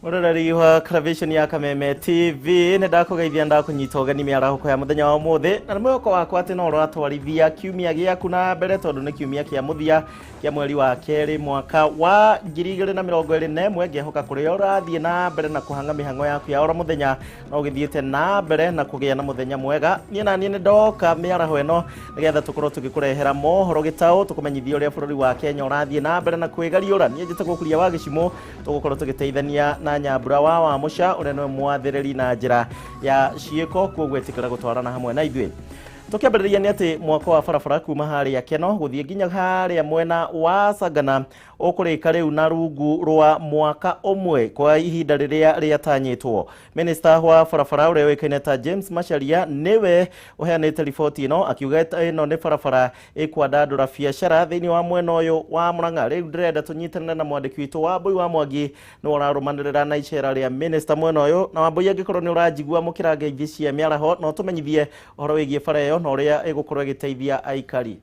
Mũroreri wa television ya Kameme TV, nĩ ndakũgeithia, ndakũnyita ũgeni mĩarahũko ya mũthenya wa ũmũthĩ, na nĩ mwĩhoko wakwa atĩ no ũratwarithia kiumia gĩaku na mbere, tondũ nĩ kiumia kĩa mũthia kĩa mweri wa kerĩ mwaka wa 2021. Ngehoka kũrĩa ũrathiĩ na mbere na kũhang'a mĩhang'o yaku ya oro mũthenya no ũgĩthiĩte na mbere na kũgĩa na mũthenya mwega. Niĩ na niĩ nĩ ndoka mĩaraho ĩno nĩgetha tũkorwo tũgĩkũrehera mohoro gĩtaũ, tũkũmenyithia ũrĩa bũrũri wa Kenya ũrathiĩ na mbere na kwĩgariũra. Niĩ njĩtagwo Kuria wa Gĩcimũ, tũgũkorwo tũgĩteithania na Nyambura wa Wamũca, ũrĩa nĩwe mwathĩrĩri na njĩra ya ciĩko, kuoguo ĩtĩkĩra gũtwarana hamwe na ithuĩ. Tũkĩambĩrĩria nĩ atĩ mwako wa barabara kuma harĩa Keno gũthiĩ nginya harĩa mwena wa Sagana ũkũrĩka rĩu na rungu rwa mwaka ũmwe kwa ihinda rĩrĩa rĩatanyĩtwo. Minista wa barabara ũrĩa ũĩkaine ta James Macharia nĩwe ũheanĩte riboti ĩno, akiuga ĩno nĩ barabara ĩkwandandũra biacara thĩinĩ wa mwena ũyũ wa Murang'a. Rĩu ndĩrenda tũnyitanĩre na mwandĩki witũ Wambui wa Mwangi, nĩwe ũrarũmanĩrĩra na icera rĩa minista mwena ũyũ. Na Wambui, angĩkorwo nĩ ũranjigua mũkĩra ngeithi cia mĩaraho, no tũmenyithie ũhoro wĩgiĩ bara ĩyo na ũrĩa ĩgũkorwo ĩgĩteithia aikari.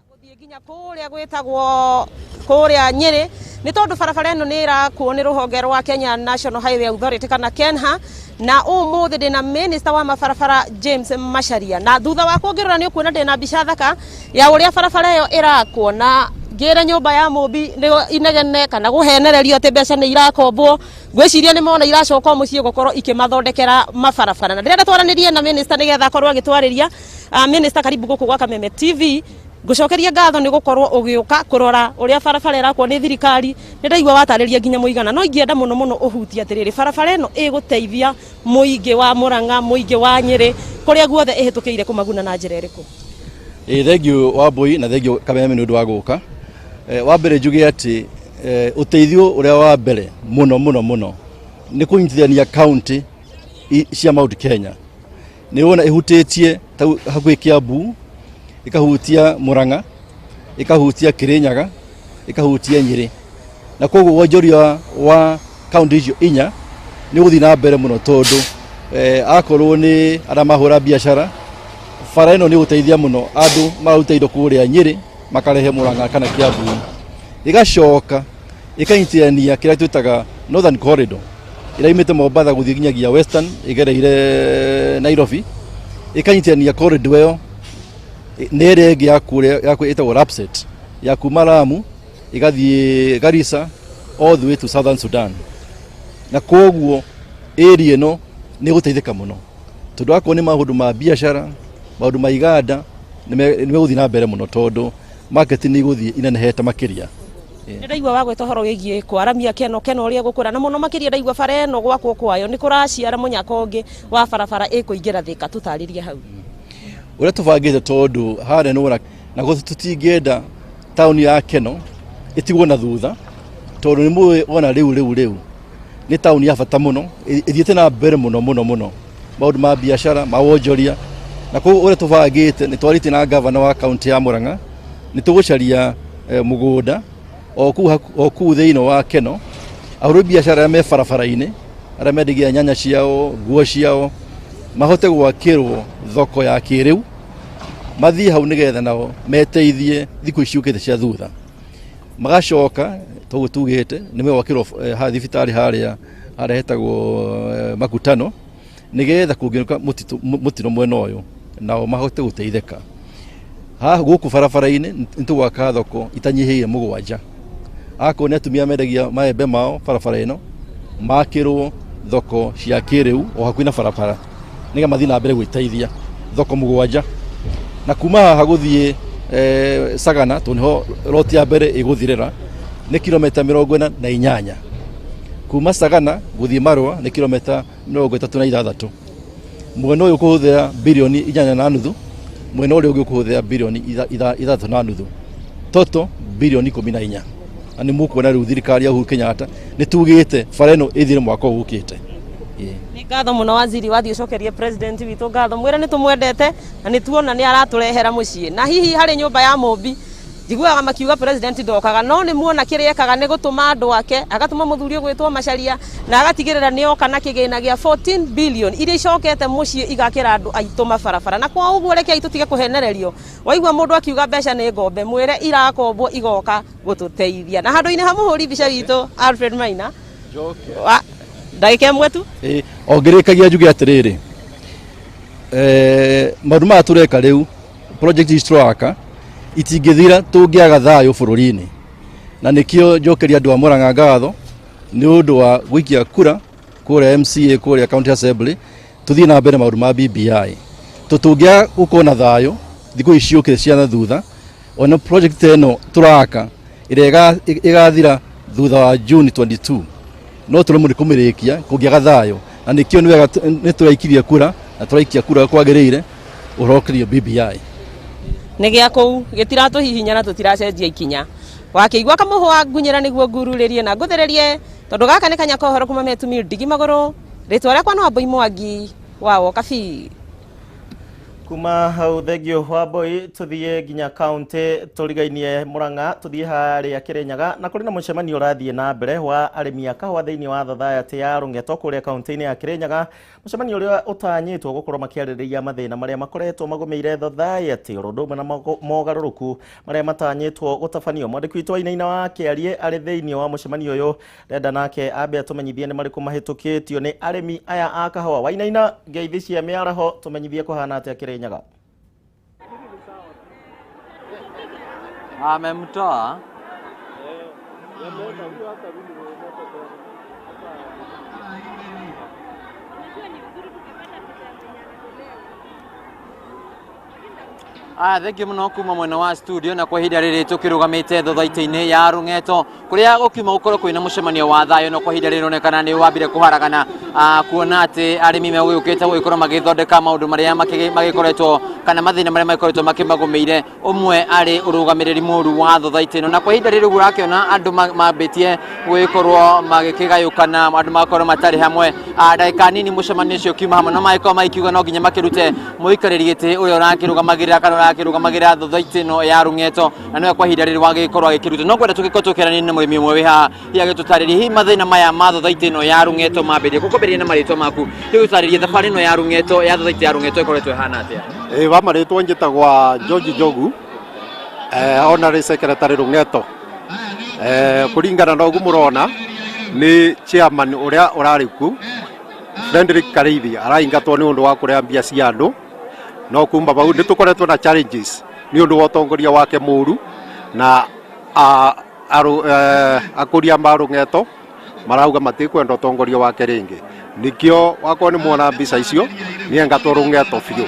Gũthiĩ nginya kũrĩa gwĩtagwo kũrĩa Nyĩrĩ, nĩ tondũ barabara ĩno nĩ ĩrakwo nĩ rũhonge rwa Kenya National Highway Authority kana KENHA. Na ũmũthĩ ndĩna minister wa mabarabara James Macharia, na thutha wakwa ũngĩrora nĩ ũkuona ndĩna mbica thaka ya ũrĩa barabara ĩyo ĩrakwo. Na ngĩre nyũmba ya mũmbi nĩ inegene kana gũhenererio atĩ mbeca nĩ irakombwo, ngwĩciria nĩ mona iracoka o mũciĩ gũkorwo ikĩmathondekera mabarabara. Na ndĩrenda twaranĩrie na minister nĩgetha akorwo agĩtwarĩria. Minister, karibu gũkũ gwa Kameme TV. Ngũcokeria ngatho nĩ gũkorwo ũgĩũka kũrora ũrĩa barabara ĩrakwo nĩ thirikari. Nĩ ndaigua watarĩria nginya mũigana, no ingĩenda mũno mũno ũhutie atĩrĩrĩ, barabara ĩno ĩgũteithia mũingĩ wa Murang'a, mũingĩ wa Nyĩrĩ, kũrĩa guothe ĩhĩtũkĩire, kũmaguna na njĩra ĩrĩkũ? Ĩ thengiũ Wambui, na thengiũ Kameme nĩ ũndũ wa gũka. Wa mbere njuge atĩ ũteithio ũrĩa wa mbere mũno mũno mũno nĩ kũnyitithania kaunti cia Mount Kenya. Nĩ wona ĩhutĩtie hakuhĩ Kiambu, ĩkahutia Murang'a, ĩkahutia Kirinyaga, ĩkahutia Nyĩrĩ, na koguo wonjoria wa kaunti icio inya nĩ ũgũthiĩ na mbere mũno, tondũ akorwo nĩ arĩa mahũra biacara, bara ĩno nĩ ĩgũteithia mũno andũ mararuta indo kũrĩa Nyĩrĩ makarehe Murang'a kana Kiambu. Ĩgacoka ĩkanyitithania kĩrĩa twĩtaga Northern Corridor ĩrĩa imĩte Mombatha gũthiĩ nginyagia Western ĩgereire Nairobi, ĩkanyitithania corridor ĩyo nĩ ĩrĩa ĩngĩ ya kũrĩa ya ĩtagwo Lapsset, ya kuma Lamu ĩgathiĩ Garissa all the way to Southern Sudan. Na koguo area ĩno nĩ ĩgũteithĩka mũno, tondũ akorwo nĩ maũndũ ma biacara, maũndũ ma iganda nĩ megũthiĩ na mbere mũno, tondũ market nĩ igũthiĩ inenehete makĩria. Nĩ ndaigua wagweta ũhoro wĩgiĩ kwaramia Keno, Keno ũrĩa gũkũra, na mũno makĩria ndaigua bara ĩno gwakwo kwayo nĩ kũraciara mũnyaka ũngĩ wa barabara ĩkũingĩra Thĩka. Tũtarĩrie hau. Ũrĩa tũbangĩte, tondũ harĩa nĩ wona na tũtingĩenda taũni ya Keno ĩtigwo na thutha, tondũ nĩ mũĩ ona rĩu nĩ taũni ya bata mũno, ĩthiĩte na mbere mũno mũno mũno maũndũ ma biacara, ma wonjoria. Na koguo ũrĩa tũbangĩte, nĩ twarĩtie na gavana wa kaunti ya Murang'a, nĩ tũgũcaria mũgũnda o kũu thĩinĩ wa Keno, ahũri biacara arĩa me barabara-inĩ, arĩa mendagia nyanya ciao, nguo ciao, mahote gwakĩrwo thoko ya kĩrĩu, mathiĩ hau nĩgetha nao meteithie thikũ ici ciũkĩte cia thutha. Magacoka toguo tugĩte nĩ megwakĩrwo haha thibitarĩ harĩa hetagwo Makutano, nĩgetha kũngĩũka mũtino mwena ũyũ nao mahote gũteithĩka. Haha gũkũ barabara-inĩ nĩ tũgwaka thoko itanyihĩire mũgwanja. Akorwo nĩ atumia mendagia maembe mao barabara ĩno, makĩrwo thoko cia kĩrĩu o hakuhĩ na barabara, nĩgetha mathiĩ na mbere gwĩteithia. Thoko mũgwanja. Na kuma haha gũthiĩ Sagana, tondũ nĩho roti ya mbere ĩgũthirĩra, nĩ kilomita 48. Kuma Sagana gũthiĩ Marũa nĩ kilomita 36. Mwena ũyũ ũkũhũthĩra birioni 8.5, mwena ũrĩa ũngĩ ũkũhũthĩra birioni 6.5, total birioni 14. Na nĩ mũkuona rĩu thirikari ya Uhuru Kenyatta nĩ tugĩte bara ĩno ĩthire mwaka ũyũ ũkĩte. Nĩ ngatho mũno waziri, wathiĩ ũcokerie president witũ ngatho, mwĩre nĩ tũmwendete na nĩ tuona nĩ aratũrehera mũciĩ. Na hihi harĩ nyũmba ya mũmbi njiguaga makiuga president ndokaga, no nĩ muona kĩrĩa ekaga nĩ gũtũma andũ ake, agatũma mũthuri ũgwĩtwo Macharia na agatigĩrĩra nĩ oka na kĩgĩna gĩa 14 billion iria icokete mũciĩ igakĩra andũ aitũ mabarabara. Na kwa ũguo rekei tũtige kũhenererio. Waigua mũndũ akiuga mbeca nĩ ngombe, mwĩre irakombwo igoka gũtũteithia. Na handũ-inĩ ha mũhũri mbica witũ Alfred Maina, Ndagĩka ĩmwe tu. O ngĩrĩkagia njuge atĩrĩrĩ, maũndũ maya tũreka rĩu, project ici tũraka itingĩthira tũngĩaga thayũ bũrũri-inĩ, na nĩkĩo njokeria andũ a Murang'a ngatho nĩ ũndũ wa gũikia kura kũrĩa MCA, kũrĩa County Assembly, tũthiĩ na mbere maũndũ ma BBI. Tũngĩaga gũkorwo na thayũ thikũ ici ciũkĩte cia na thutha, ona project ĩno tũraka ĩrĩa ĩgathira thutha wa June 22 no tũremwo nĩ kũmĩrĩkia kũngĩaga thayũ, na nĩkĩo nĩ wega nĩ tũraikirie kura na tũraikia kura kwagĩrĩire ũhoro BBI. Nĩ gĩa kũu gĩtiratũhihinya na tũtiracenjia ikinya. Wakĩigua kamũhwa ngunyĩra nĩguo ngururĩrie na ngũthĩrĩrie, tondũ gaka nĩ kanya ka ũhoro kuma Metumi ndigi magũrũ. Rĩtwa rĩakwa no Wambui Mwangi wa Wokabi. Kuma hau thengio Wambui, tuthiĩ nginya kaunti tũrigainie Murang'a, tuthiĩ harĩa Kirinyaga, na kũrĩ na mũcemanio ũrathiĩ na mbere wa arĩmi a kahũa thĩinĩ wa thathayatĩ ya Rũng'eto kũrĩa kaunti-inĩ ya Kirinyaga, mũcemanio ũrĩa ũtanyĩtwo gũkorwo makĩarĩrĩria mathĩna marĩa makoretwo magũmĩire thathayatĩ oro ũndũ ũmwe na mogarũrũku marĩa matanyĩtwo gũtabanio. Mwandĩki witũ Wainaina wa Kĩarie arĩ thĩinĩ wa mũcemanio ũyũ, ndenda nake ambe atũmenyithie nĩ marĩkũ mahĩtũkĩtio nĩ arĩmi aya a kahũa. Wainaina, ngeithi cia mĩaraho, tũmenyithie kũhana atĩa Kirinyaga. Amemtoa. Thengiũ mũno kuma mwena wa studio, na kwa ihinda rĩrĩ tũkĩrũgamĩte thothaitĩ-inĩ ya Rũng'eto kũrĩa gũkiuma gũkorwo kwĩna mũcemanio wa thayũ, no kwa ihinda rĩrĩ ronekana nĩ wambire kũharagana, kuona atĩ arĩmi megũgĩũkĩte gũgĩkorwo magĩthondeka maũndũ marĩa magĩkoretwo kana mathĩna marĩa magĩkoretwo makĩmagũmĩire, ũmwe arĩ ũrũgamĩrĩri mũru wa thothaitĩ ĩno. Na kwa ihinda rĩrĩ ũguo ũrakĩona andũ mambĩtie gũgĩkorwo magĩkĩgayũkana, andũ magakorwo matarĩ hamwe. Ndagĩka nini mũcemanio ũcio ũkiuma hamwe, no magĩkorwo magĩkiuga no nginya makĩrute mũikarĩri gĩtĩ ũrĩa ũrakĩrũgamagĩrĩra kana ũrakĩrũgamagĩrĩra thothaitĩ ĩno ya Rũng'eto, na nĩwe kwa ihinda rĩrĩ wagĩkorwo agĩkĩruta. No ngwenda tũgĩkorwo tũkĩaranĩria na mũrĩmi ũmwe wĩ haha, hihi agĩtũtarĩrie hihi mathĩna maya ma thothaitĩ ĩno ya Rũng'eto mambĩrĩrie. Gũkwambĩrĩria na marĩtwa maku, hihi ũtarĩrie thabarĩ ĩno ya Rũng'eto, ya thothaitĩ ya Rũng'eto ĩkoretwo ĩhana atĩa? Ĩ wa marĩtwa njĩtagwa George Njogu, honorary secretary Rũng'eto. Kũringana na ũguo mũrona nĩ chairman ũrĩa ũrarĩ kuo Frederick Karĩithi araingatwo nĩ ũndũ wa kũrĩa mbia cia andũ, no kuma bau nĩ tũkoretwo na challenges nĩ ũndũ wa ũtongoria wake mũru, na akũria ma Rũng'eto marauga matikwenda ũtongoria wake rĩngĩ, nĩkĩo wakorwo nĩ muona mbica icio nĩ engatwo Rũng'eto biũ.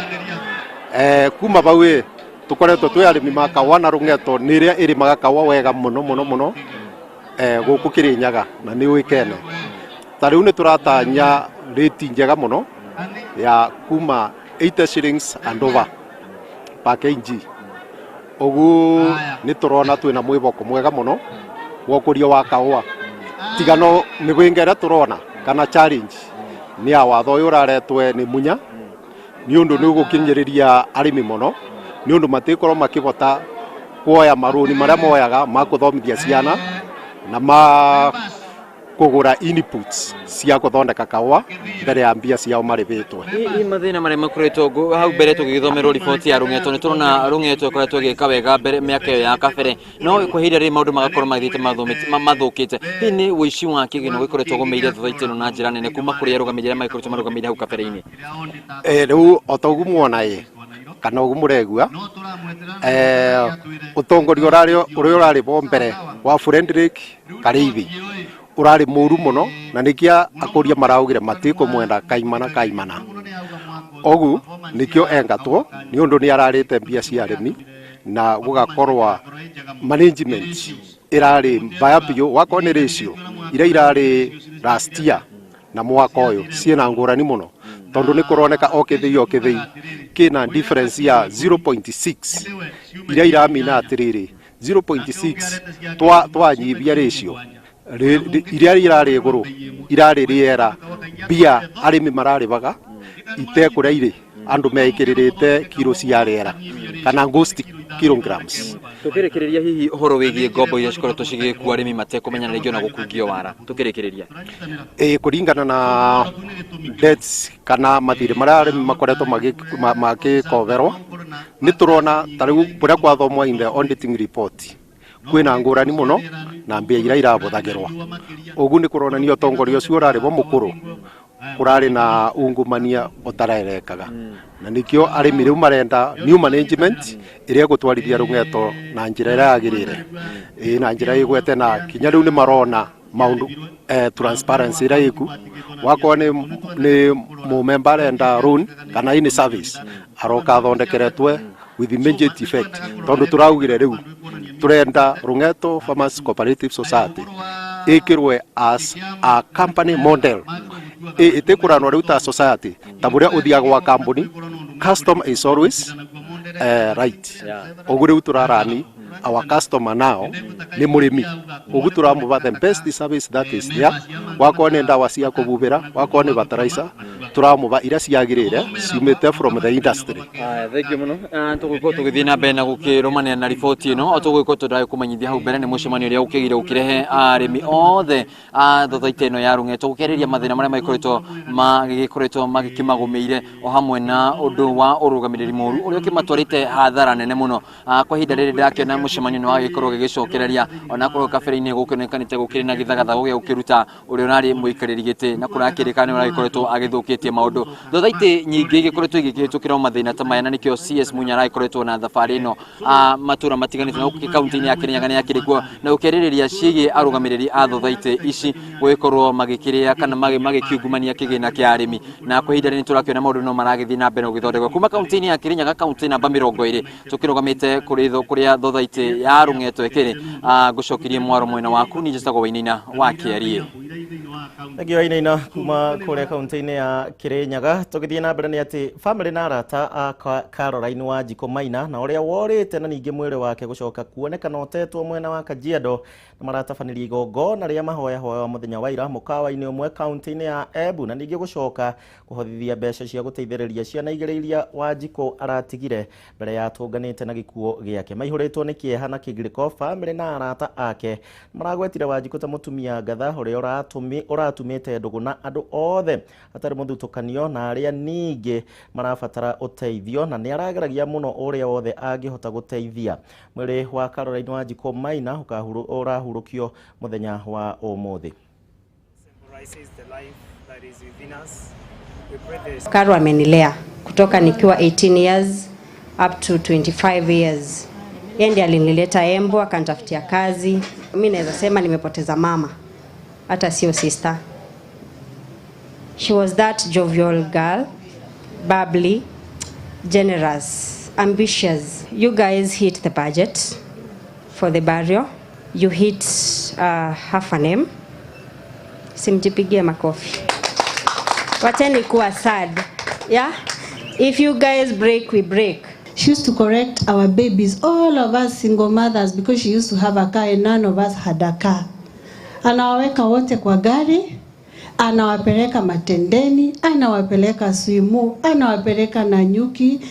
Kuma bau ĩ tũkoretwo twĩ arĩmi ma kahũa, na Rũng'eto nĩ ĩrĩa ĩrĩmaga kahũa wega mũno mũno mũno gũkũ Kĩrĩnyaga, na nĩ ũĩkene. Ta rĩu nĩ tũratanya rĩti njega mũno ya kuma 80 shillings and over per kg. Ũguo nĩ tũrona twĩna mwĩboko mwega mũno wa ũkũria wa kahũa, tiga no mĩhĩnga ĩrĩa tũrona kana challenge nĩ ya watho ũyũ ũraretwe nĩ Munya, nĩ ũndũ nĩ ũgũkinyĩrĩria arĩmi mũno, nĩ ũndũ matikorwo makĩhota kuoya marũni marĩa moyaga ma kũthomithia ciana na ma kũgũra inputs cia gũthondeka kahũa mbere ya mbia ciao marĩhĩtwo. Hihi mathĩna marĩa makoretwo hau mbere tũgĩgĩthomerwo riboti ya Rũng'eto, nĩ tũrona Rũng'eto ĩkoretwo ĩgĩka wega mbere mĩaka ĩyo ya kabere, no kwa ihinda rĩrĩ maũndũ magakorwo magĩthiĩte mathũkĩte. Hihi nĩ ũici wa kĩgĩna ũgĩkoretwo ũgũmĩire thothaitĩ ĩno na njĩra nene kuma kũrĩ arũgamĩrĩri arĩa magĩkoretwo marũgamĩrĩire hau kabere-inĩ? Rĩu o ta ũguo muona ĩ kana ũguo mũregua, ũtongoria ũrĩa ũrarĩ bo mbere wa Frederick Karĩithi ũrarĩ mũru mũno, na nĩkĩo akũria maraugire matikũmwenda kaimana kaimana. Ũguo nĩkĩo engatwo, nĩ ũndũ nĩ ararĩte mbia cia arĩmi na gũgakorwa management ĩrarĩ mbaya biũ. Wakorwo nĩ ratio iria irarĩ last year na mwaka ũyũ ciĩna ngũrani mũno, tondũ nĩ kũroneka o kĩthĩi o kĩthĩi kĩna difference ya 0.6, iria iramina atĩrĩrĩ 0.6 twanyibia ratio iria irarĩ igũrũ irarĩ rĩera mbia arĩmi mararĩbaga itekũrĩa irĩ andũ meĩkĩrĩrĩte kiro cia rĩera kana ghost kilograms. Tũkĩrĩkĩrĩria, hihi ũhoro wĩgiĩ ngombo iria cikoretwo cigĩkua arĩmi matekũmenya na rĩngĩ ona gũkungio wara, tũkĩrĩkĩrĩria. Ĩ kũringana na debts kana mathirĩ marĩa arĩmi makoretwo magĩkoberwo, nĩ tũrona ta rĩu kũrĩa kwathomwo in the auditing report Kwina ngurani muno na mbia ira irabuthagirwa ugu ni kuronania utongoria ucio urari bo mukuru kurari na ungumania utarerekaga na nikio arimi riu marenda new management iria gutwarithia Rung'eto na njira iria yagirire na njira igwete na kinya riu ni marona maundu transparency ira iku wakorwo ni mumemba arenda loan kana ini service aroka athondekeretwe with immediate effect tondu turaugire riu turenda Rung'eto Farmers Cooperative Society ikirwe as a company model itikuranwa riu ta society ta buria uthiaga gwa kambuni customer is always right. Ugu riu turarani our customer now ni murimi ugu turamuva the best service that is there wakorwo ni ndawa cia kububira wakorwo ni fertilizer turamuva iria ciagirire ciumite from the industry. Thank you muno. Tũgũkorwo tũgĩthiĩ na mbere na gũkĩrũmanĩra na riboti ĩno o tũgũkorwo tũragĩkũmenyithia hau mbere nĩ mũcemanio ũrĩa ũkĩgire ũkĩrehe arĩmi othe a thothaitĩ ĩno ya Rung'eto gũkĩarĩria mathĩna marĩa magĩkoretwo magĩkĩmagũmĩire o hamwe na ũndũ wa ũrũgamĩrĩri mũru ũrĩa ũkĩmatwarĩte hathara nene mũno. Kwa ihinda rĩrĩ ndĩrakĩona mũcemanio nĩ wagĩkorwo ũgĩgĩcokereria onakorwo kabere-inĩ gũkĩonekanĩte gũkĩrĩ na gĩthagathago gĩa gũkĩruta ũrĩa ũrarĩ mũikarĩri gĩtĩ na kũrakĩrĩkana nĩ ũragĩkoretwo agĩthũkĩtie maũndũ. Thothaitĩ nyingĩ igĩkoretwo igĩkĩhĩtũkĩra mathĩna ta maya na nĩkĩo CS Munya aragĩkoretwo na thabarĩ ĩno matũra matiganĩte na gũkũ kaunti-inĩ ya Kĩrĩnyaga nĩ akĩrĩ kuo na gũkĩarĩrĩria ciĩgiĩ arũgamĩrĩri a thothaitĩ ici gũgĩkorwo magĩkĩrĩa kana magĩkiungumania kĩgĩna kĩa arĩmi na kwa ihinda rĩrĩ nĩtũrakĩona maũndũ no maragĩthiĩ na mbere gũgĩthondekwo kuma kaunti-inĩ ya Kĩrĩnyaga kaunti namba 20 tũkĩrũgamĩte kũrĩa thothaitĩ ya Rung'eto ĩkĩrĩ. Ngũcokirie mwaro mwena waku niĩ njĩtagwo Wainaina wa Kĩarie. Thank you Wainaina kuma kũrĩa kaunti-inĩ ya Kĩrĩnyaga. Tũgĩthiĩ na mbere nĩ atĩ famĩlĩ na arata a Caroline Wanjikũ Maina na ũrĩa worĩte na ningĩ mwĩrĩ wake gũcoka kuonekana ũtetwo mwena wa Kajiado na maratabanirie igongona rĩa mahoyahoya mũthenya wa ira mũkawa-inĩ ũmwe kaunti-inĩ ya Embu na ningĩ gũcoka kũhothithia mbeca cia gũteithĩrĩria ciana igĩrĩ iria Wanjikũ aratigire mbere ya atũnganĩte na gĩkuũ gĩake. Maihũrĩtwo nĩ kĩeha na kĩgirĩko famĩlĩ na arata ake maragwetire Wanjikũ ta mũtumia ngatha ũrĩa ũratumĩte ndũgũ na andũ othe hatarĩ mũthutũkanio na arĩa ningĩ marabatara ũteithio na nĩ arageragia mũno ũrĩa wothe angĩhota gũteithia. Mwĩrĩ wa Caroline Wanjikũ Maina ũrahurũkio mũthenya wa ũmũthĩ. Karo amenilea kutoka nikiwa 18 years up to 25 years. Yeye ndiye alinileta Embu akanitafutia kazi. Mimi naweza sema nimepoteza mama, hata sio sister. She was that jovial girl, bubbly, generous, ambitious. You guys hit the budget for the burial. You hit half an M. Simjipigie makofi. Wacheni kuwa sad. Yeah? If you guys break, we break. She used to correct our babies, all of us single mothers, because she used to have a car and none of us had a car. Anawaweka wote kwa gari, anawapeleka Matendeni, anawapeleka Swimu, anawapeleka Nanyuki.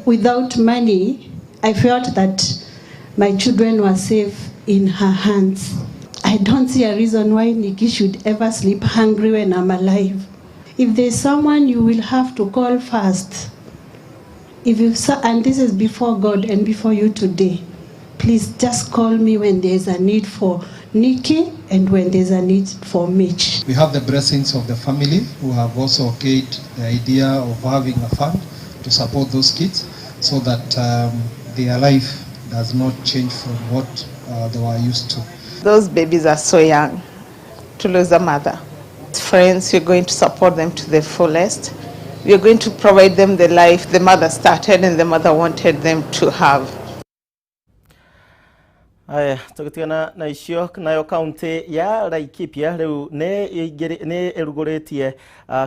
Without money, I felt that my children were safe in her hands. I don't see a reason why Nikki should ever sleep hungry when I'm alive. If there's someone you will have to call first, if you, and this is before God and before you today, please just call me when there's a need for Nikki and when there's a need for Mitch. We have the blessings of the family who have also okayed the idea of having a fund to support those kids so that their life does not change from what they were used to. Those babies are so young to lose a mother. Friends, we're going to support them to the fullest. We're going to provide them the life the mother started and the mother wanted them to have. Aya, tũgĩtigana na icio nayo kaunti ya Laikipia rĩu nĩ ĩrugũrĩtie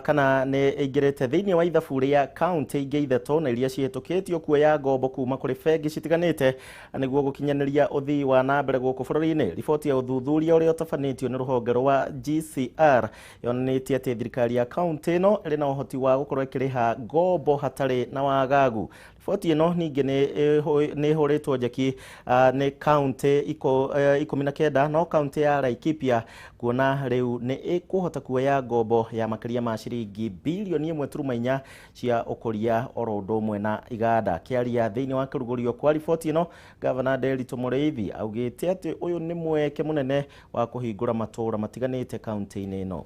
kana nĩ ĩingĩrĩte thĩinĩ wa ithabu rĩa kaunti ingĩ ithatũ na iria cihĩtũkĩtio kuoya ngombo kuma kũrĩ bengi citiganĩte nĩguo gũkinyanĩria ũthii wa na mbere gũkũ bũrũri-inĩ. Riboti ya ũthuthuria ũrĩa ũtabanĩtio nĩ rũhonge rwa GCR yonanĩtie atĩ thirikari ya kaunti ĩno ĩrĩ na ũhoti wa gũkorwo ĩkĩrĩha ngombo hatarĩ na wagagu. Riboti ĩno ningĩ nĩ ĩhũrĩtwo njeki nĩ kaunti 19, no kaunti ya Laikipia kuona rĩu nĩ ĩkũhota kuoya ngombo ya makĩria ma ciringi bilioni 1.4 cia ũkũria oro ũndũ ũmwe na iganda. Kĩaria thĩinĩ wa kĩrugũrio kwa riboti ĩno, Gavana Nderitu Mũrĩithi augĩte atĩ ũyũ nĩ mweke mũnene wa kũhingũra matũũra matiganĩte kaunti-inĩ ĩno.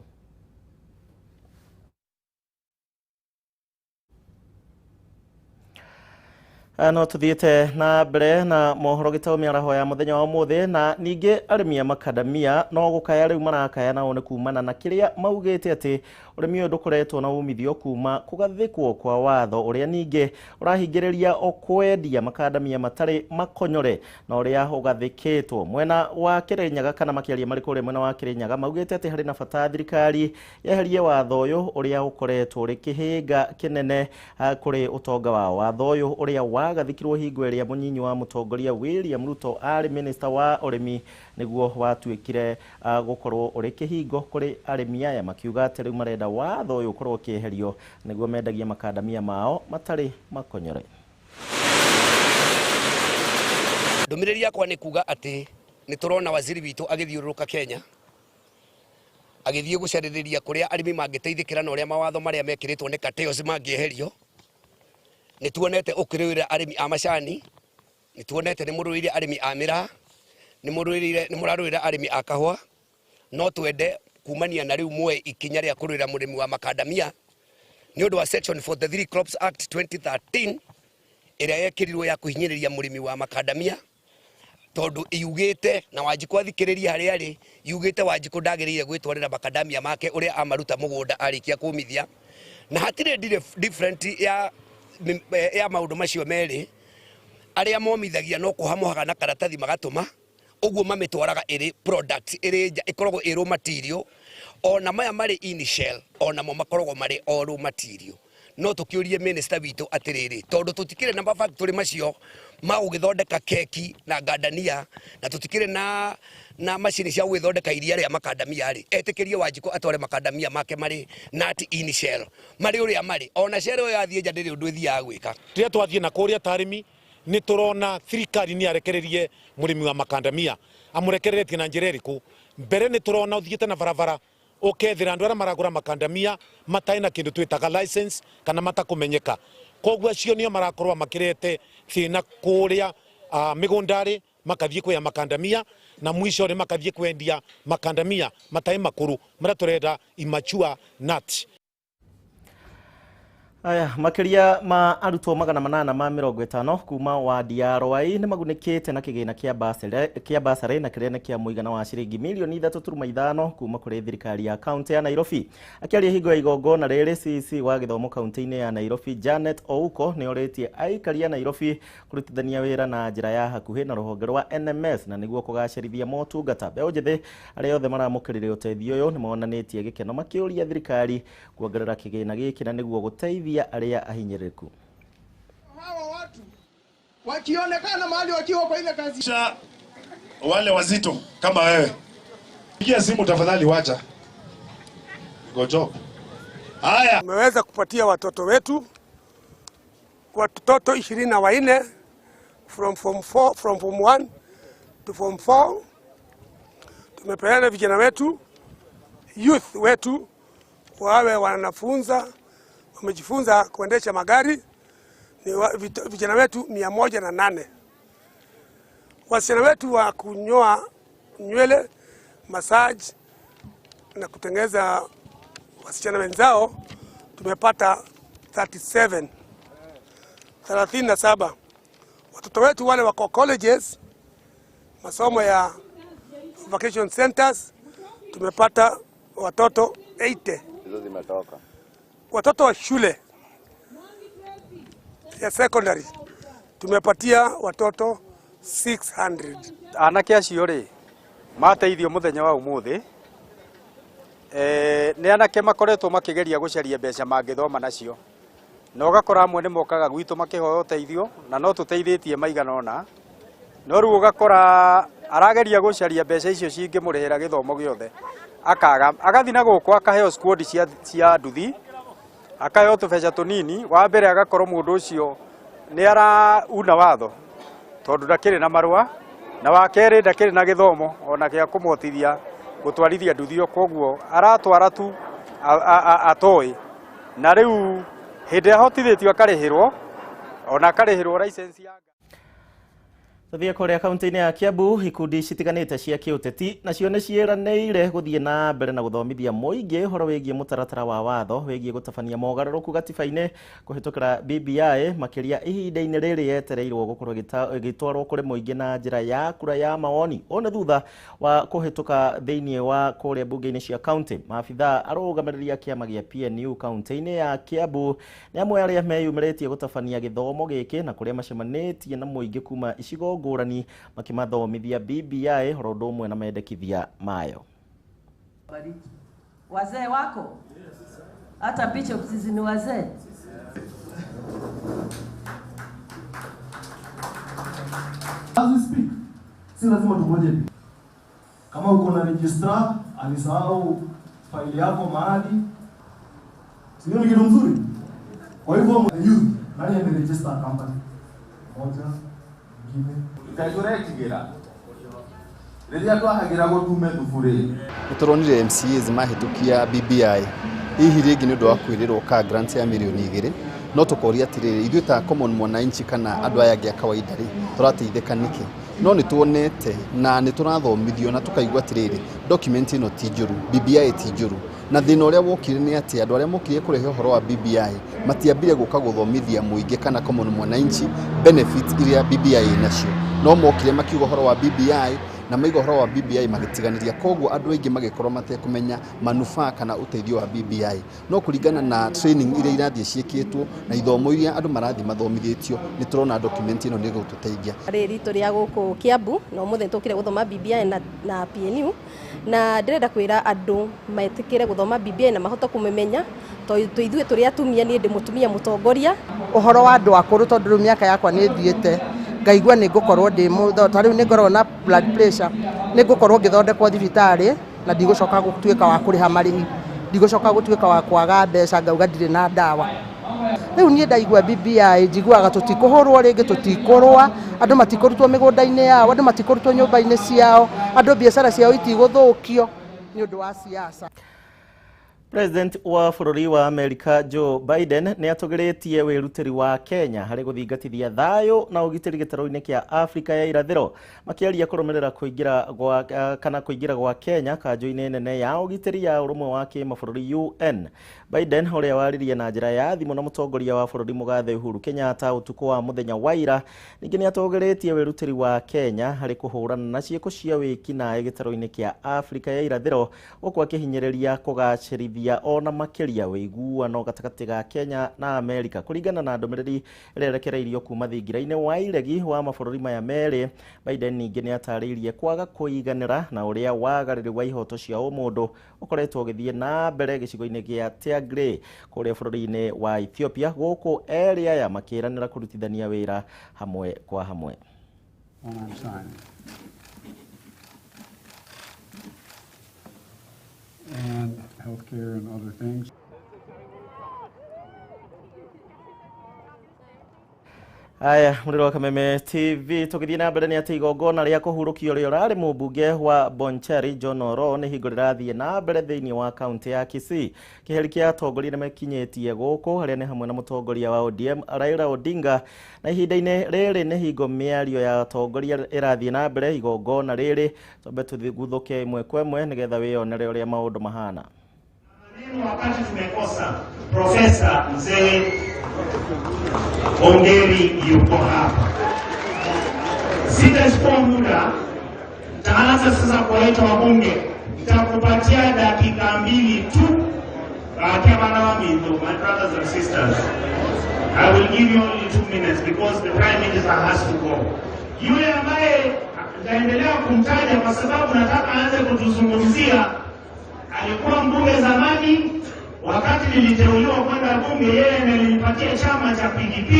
No tuthiĩte na mbere na mohoro gĩtaũ mĩaraho ya mũthenya wa ũmũthĩ. Na ningĩ arĩmi a makadamia no gũkaya rĩu marakaya nao nĩ kumana na kĩrĩa maugĩte atĩ ũrĩmi ũyũ ndũkoretwo na umithio kuma kũgathĩkwo kwa watho ũrĩa ningĩ ũrahingĩrĩria o kwendia makadamia matarĩ makonyore na ũrĩa ũgathĩkĩtwo mwena wa Kĩrĩnyaga. Kana makĩaria marĩ kũrĩa mwena wa Kĩrĩnyaga, maugĩte atĩ harĩ na bata thirikari yeherie watho ũyũ ũrĩa ũkoretwo ũrĩ kĩhĩnga kĩnene kũrĩ ũtonga wao. Watho ũyũ ũrĩa wagathĩkirwo hingo ĩrĩa mũnyinyi wa mũtongoria William Ruto arĩ minister wa ũrĩmi nĩguo watuĩkire gũkorwo ũrĩ kĩhingo kũrĩ arĩmi aya, makiuga atĩ rĩu marenda watho ũyũ ũkorwo ũkĩeherio nĩguo mendagie makandamia mao matarĩ makonyore. Ndũmĩrĩri yakwa nĩ kuga atĩ nĩ tũrona waziri witũ agĩthiũrũrũka Kenya agĩthiĩ gũcarĩrĩria kũrĩa arĩmi mangĩteithĩkĩra na ũrĩa mawatho marĩa mekĩrĩtwo nĩ cartels mangĩeherio. Nĩ tuonete ũkĩrũĩrĩra arĩmi a macani, nĩ tuonete nĩ mũrũĩrĩire arĩmi a mĩraa, nĩ mũrarũĩrĩra arĩmi a kahũa. No twende kumania na rĩu muoe ikinya rĩa kũrũĩrĩra mũrĩmi wa makandamia nĩ ũndũ wa section 43 Crops Act 2013 ĩrĩa yekĩrirwo ya kũhinyĩrĩria mũrĩmi wa makandamia, tondũ yugĩte na Wanjikũ athikĩrĩrie harĩa arĩ, yugĩte Wanjikũ ndagĩrĩire gwĩtwarĩra makandamia make ũrĩa amaruta mũgũnda arĩkia kũmithia, na hatirĩ different ya maũndũ macio merĩ. Arĩa momithagia no kũhamohaga na karatathi magatũma, ũguo mamĩtwaraga ĩrĩ product ĩrĩ nja, ĩkoragwo ĩ raw material. Ona maya marĩ in shell onamo makoragwo marĩ o raw material. No tũkĩũrie minister witũ atĩrĩrĩ, tondũ tũtikĩrĩ na mafactory macio ma gũgĩthondeka keki na ngandania, na tũtikĩrĩ na macini cia gũgĩthondeka iria rĩa makandamia rĩ, etĩkĩrie Wanjikũ atware makandamia make marĩ nut in shell, marĩ ũrĩa marĩ. Ona shell ĩyo yathiĩ nja ndĩrĩ ũndũ ĩthiaga gwĩka. Rĩrĩa twathiĩ na kũrĩa ta arĩmi nĩ tũrona thirikari nĩ yarekererie mũrĩmi wa makandamia. Amũrekereretie na njĩra ĩrĩkũ? Mbere nĩ tũrona ũthiĩte na barabara ũkethĩra andũ arĩa maragũra makandamia matarĩ na kĩndũ twĩtaga license kana matakũmenyeka. Koguo acio nĩo marakorwo makĩrete thĩna kũrĩa mĩgũnda-rĩ, makathiĩ kuoya makandamia na mwisho rĩ makathiĩ kwendia makandamia matarĩ makũrũ marĩa tũrenda immature nut. Aya, makĩria ma arutwo 850 kuma wadi ya Rwai nĩ magunĩkĩte na kĩgĩna kĩa basarĩ na kĩrĩa nĩ kĩa mũigana wa ciringi milioni 3.5 kuma kũrĩ thirikari ya kaunti ya Nairobi. Akĩaria hingo ya igongona rĩrĩ, CC wa gĩthomo kaunti-inĩ ya Nairobi Janet Ouko nĩ orĩtie aikari a Nairobi kũrutithania wĩra na njĩra ya hakuhĩ na rũhonge rwa NMS na nĩguo kũgacĩrithia motungata. Mbeũ njĩthĩ arĩa othe maramũkĩrire ũteithio ũyũ nĩ monanĩtie gĩkeno makĩũria thirikari kuongerera kĩgĩna gĩkĩ na nĩguo gũteithia arĩa ahinyĩrĩrĩku. Hawa watu wakionekana mahali wakiwa kwa ile kazi, wale wazito kama wewe, pigia simu tafadhali, wacha gojo. Haya, tumeweza kupatia watoto wetu, watoto 24 from form 4, from form 1 to form 4. Tumepeana vijana wetu, youth wetu, wawe wanafunza, wamejifunza kuendesha magari. Ni vijana wetu 108. Wasichana wetu wa kunyoa nywele, massage na kutengeza wasichana wenzao tumepata 37. 37. Watoto wetu wale wako colleges, masomo ya vacation centers, tumepata watoto 80. Hizo zimetoka. Watoto wa shule ya secondary tumepatia watoto 600. Anake acio rĩ mateithio mũthenya wa ũmũthĩ, nĩ anake makoretwo makĩgeria gũcaria mbeca mangĩthoma nacio, na ũgakora amwe nĩ mokaga gwitũ makĩhoya ũteithio na no tũteithĩtie maigana ũna, no rĩu ũgakora arageria gũcaria mbeca icio cingĩmũrĩhĩra gĩthomo gĩothe akaga, agathiĩ na gũkũ akaheo squad cia nduthi, akaheo tũbeca tũnini. Wa mbere agakorwo mũndũ ũcio Nĩ arauna watho tondũ ndakĩrĩ na marũa, na wa kerĩ ndakĩrĩ na gĩthomo ona gĩa kũmũhotithia gũtwarithia nduthi ĩyo, koguo aratwara tu atoĩ. Na rĩu hĩndĩ ĩrĩa ahotithĩtio akarĩhĩrwo, ona akarĩhĩrwo license ya Tũthiĩ kũrĩa kaunti-inĩ ya Kiambu, ikundi citiganĩte cia kĩũteti nacio nĩ ciĩranĩire gũthiĩ na mbere na gũthomithia mũingĩ ũhoro wĩgiĩ mũtaratara wa watho wĩgiĩ gũtabania mogarũrũku gatiba-inĩ kũhĩtũkĩra BBI, makĩria ihinda-inĩ rĩrĩ yetereirwo gũkorwo ĩgĩtwarwo kũrĩ mũingĩ na njĩra ya kura ya mawoni. Ũũ nĩ thutha wa kũhĩtũka thĩinĩ wa kũrĩa mbunge-inĩ cia kaunti. Maabitha arũgamĩrĩri a kĩama gĩa PNU kaunti-inĩ ya Kiambu nĩ amwe arĩa meyumĩrĩtie gũtabania gĩthomo gĩkĩ na kũrĩa macemanĩtie na mũingĩ kuma icigo ngũrani makĩmathomithia BBI oro ũndũ ũmwe na mendekithia mayo. Wazee wako? Hata bishops ni wazee. As we speak, si lazima tungoje. Kama uko na registrar alisahau faili yako mahali, sio ni kitu mzuri. Kwa hivyo youth, nani ameregister company? Moja, nyingine. Ikaiguretigera. Rĩrĩa twahagira gũtume thuburi. Nĩtũronire MCAs mahĩtũkia BBI hihi rĩngĩ nĩ ũndũ wa kwĩrĩrwo ka grant ya mirioni 2, no tũkoria atĩrĩrĩ, ithuĩ ta common mwananchi kana andũ aya angĩ a kawaida rĩ, tũrateithĩka nĩkĩ? No nĩ tuonete na nĩ tũrathomithio na tũkaigua atĩrĩrĩ, document ĩno ti njũru, BBI ti njũru. Na thĩna ũrĩa wokire nĩ atĩ andũ arĩa mokire kũrehe ũhoro wa BBI matiambire gũka gũthomithia mũingĩ kana common mwananchi benefits iria BBI ĩnacio, no mokire makiuga ũhoro wa BBI na maiga ũhoro wa BBI magĩtiganĩria, koguo andũ aingĩ magĩkorwo matekũmenya manufaa kana ũteithio wa BBI. No kũringana na training iria irathiĩ ciĩkĩtwo na ithomo iria andũ marathiĩ mathomithĩtio, nĩ tũrona document ĩno nĩ ĩgũtũteithia. Rĩrĩ ritũ rĩa gũkũ Kiambu na ũmũthĩ nĩtũkire gũthoma BBI na PNU, na ndĩrenda kwĩra andũ metĩkĩre gũthoma BBI na mahote kũmĩmenya tondũ ithuĩ tũrĩ atumia, niĩ ndĩ mũtumia mũtongoria. Ũhoro wa andũ akũrũ, tondũ rĩu mĩaka yakwa nĩ ĩthiĩte, ngaigua nĩ ngũkorwo ndĩ mũtho, ta rĩu nĩ ngoragwo na blood pressure, nĩ ngũkorwo ngĩthondekwo thibitarĩ na ndigũcoka gũtuĩka wa kũrĩha marĩhi, ndigũcoka gũtuĩka wa kwaga mbeca ngauga ndirĩ na ndawa. Rĩu niĩ ndaigua BBI njiguaga tũtikũhũrwo rĩngĩ, tũtikũrũa, andũ matikũrutwo mĩgũnda-inĩ yao, andũ matikũrutwo nyũmba-inĩ ciao, andũ biacara ciao itigũthũkio nĩ ũndũ wa siasa. President wa bũrũri wa Amerika Joe Biden nĩ atũgĩrĩtie wĩrutĩri wa Kenya harĩ gũthingatithia thayũ na ũgitĩri gĩtarũ-inĩ kĩa Afrika ya irathĩro, makĩaria kũrũmĩrĩra kũingĩra gwa Kenya kanjũ-inĩ nene ya ũgitĩri ya ũrũmwe wa kĩmabũrũri UN. Biden ũrĩa waririe na njĩra ya thimũ na mũtongoria wa bũrũri mũgathe Uhuru Kenyatta ũtukũ wa mũthenya wa ira, ningĩ nĩ atũgĩrĩtie wĩrutĩri wa Kenya harĩ kũhũrana na ciĩko cia wĩkinaĩ gĩtarũ-inĩ kĩa Afrika ya irathĩro, gũkũ akĩhinyĩrĩria kũgacĩrithia ona makĩria ũiguano gatagatĩ ga Kenya na Amerika. Kũringana na ndũmĩrĩri ĩrĩa ĩrekereirio kuma thingira-inĩ wa iregi wa mabũrũri maya merĩ, Biden ningĩ nĩ atarĩirie kwaga kũiganĩra na ũrĩa wagarĩri wa ihoto cia ũmũndũ ũkoretwo ũgĩthiĩ na mbere gĩcigo-inĩ gĩa Tigray kũrĩa bũrũri-inĩ wa Ethiopia, gũkũ erĩ aya makĩranĩra kũrutithania wĩra hamwe kwa hamwe. And healthcare and other things. Aya, mũrĩro wa Kameme TV tũgĩthiĩ na mbere nĩ atĩ igongona rĩa kũhurũkio ũrĩa ũrarĩ mũmbunge wa Bonchari John Oro nĩ hingo rĩrathiĩ na mbere thĩinĩ wa kaunti ya Kisii. Kĩheri kĩa atongoria nĩmekinyĩtie gũkũ arĩa nĩ hamwe na mũtongoria wa ODM Raila Odinga, na ihinda-inĩ rĩrĩ nĩ hingo mĩario ya atongoria ĩrathiĩ na mbere igongona rĩrĩ. Twambe tũguthũke ĩmwe kwa ĩmwe nĩgetha wĩyonere ũrĩa maũndũ mahana. Wakati tumekosa Profesa Mzee Ongeri yuko hapa. Sitachukua muda, taanza sasa kuwaita wabunge. Nitakupatia dakika 2 tu. My brothers and sisters, I will give you only 2 minutes because the Prime Minister has to go. Yule ambaye nitaendelea kumtaja kwa sababu nataka aanze kutuzungumzia, alikuwa mbunge zamani. Wakati niliteuliwa kwenda bunge, yeye ndiye alinipatia chama cha PDP.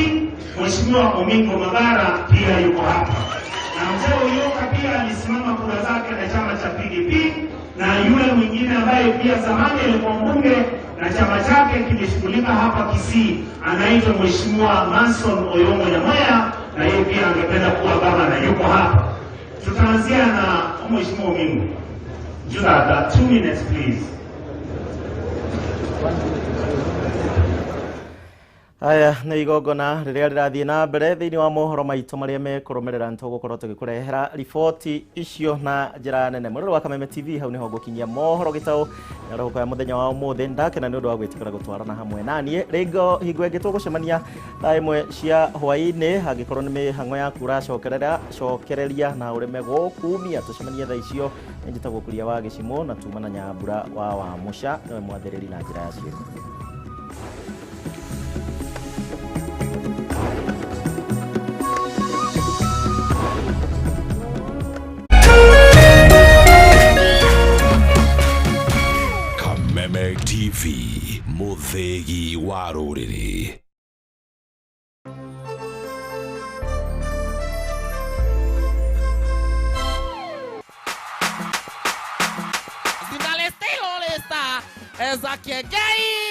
Mheshimiwa Omingo Magara pia yuko hapa, na mzee Uyoka pia alisimama kura zake na chama cha PDP, na yule mwingine ambaye pia zamani alikuwa mbunge na chama chake kimeshughulika hapa Kisii, anaitwa Mheshimiwa Manson Oyongo Nyamweya, na yeye pia angependa kuwa gavana, yuko hapa. Tutaanzia na Mheshimiwa Omingo. Juda, 2 minutes please. Aya nä igongona rä rä a rä rathiä na mbere thä inä wa mohoro maitå marä a mekå rå mä rä ra nä tågåkorwo tå gä kå rehera riboti icio na njä ra nene. Mwä wa Kameme TV hau nä ho ngå mohoro gä taå mĩarahũko ya mũthenya wa ũmũthĩ. Ndakena nĩ ũndũ wa gwĩtĩkĩra gũtwarana hamwe naniĩ rĩngĩ hingo ĩngĩ tũgũcemania thaa 1 cia hwaĩ-inĩ. Angĩkorwo nĩ mĩhang'o yaku ũracokereria cokereria na ũreme gũkumia tũcemanie thaa icio. Nĩ njĩtagwo Kuria wa Gĩcimũ na tuma na Nyambura wa Wamũca nĩwe mwathĩrĩri na njĩra ya ciĩko. Kameme TV, mũthĩgi wa rũrĩrĩ. Esa que gay.